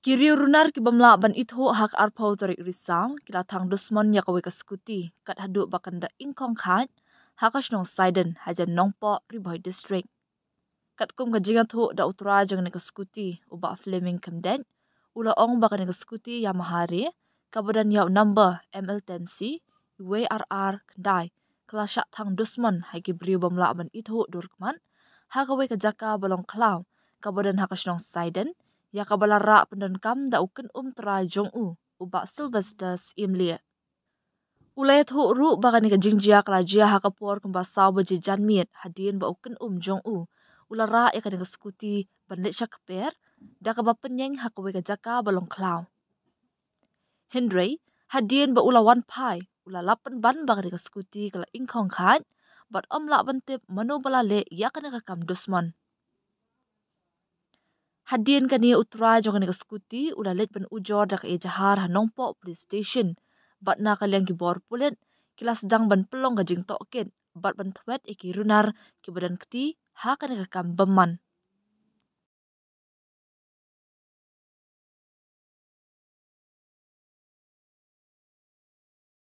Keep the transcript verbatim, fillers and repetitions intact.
Ki riew runar ki bym lah ban ithuh ha ka arphew tarik Risaw ki la thang dusmon ïa kawei ka skuti kat haduh ba kan da ingkhong khaid ha ka shnong Saiden hajan Nongpoh, Ri Bhoi District. Katkum ka jingïathuh da u trai jong kane ka skuti, u Bah Fleming Khymdeit, u la ong ba kane ka skuti Yamaha re kaba don ïa u number M L ten C wei ar ar khyndai ka la shah thang dusmon ha ki briew bym lah ban ithuh dur khmat ha kawei ka jaka ba long khlaw kaba don ha ka shnong Saiden, ïa kaba la rah pyndonkam da u kynum trai jong u, u Bah Sylvester Syiemlieh. U la ïathuh ruh ba kane ka jingjia ka la jia ha ka por kumba saw baje janmiet hadien ba u kynum jong u u la rah ïa kane ka skuti ban leit sha kper da kaba pynïeng ha kawei ka jaka ba long khlaw. Hynrei hadien ba u la wan phai, u la lap pynban ba kane ka skuti ka la ingkhong khaid bad ym lah ban tip mano ba la leh ïa kane ka kam dusmon. Hadien kane u trai jong kane ka skuti u la leit ban ujor da ka ejahar ha Nongpoh Police Station bad na ka liang ki bor pulit ki la sdang ban pynlong ka jingtohkit bad ban thwet ïa ki runar kiba don kti ha kane ka kam bymman.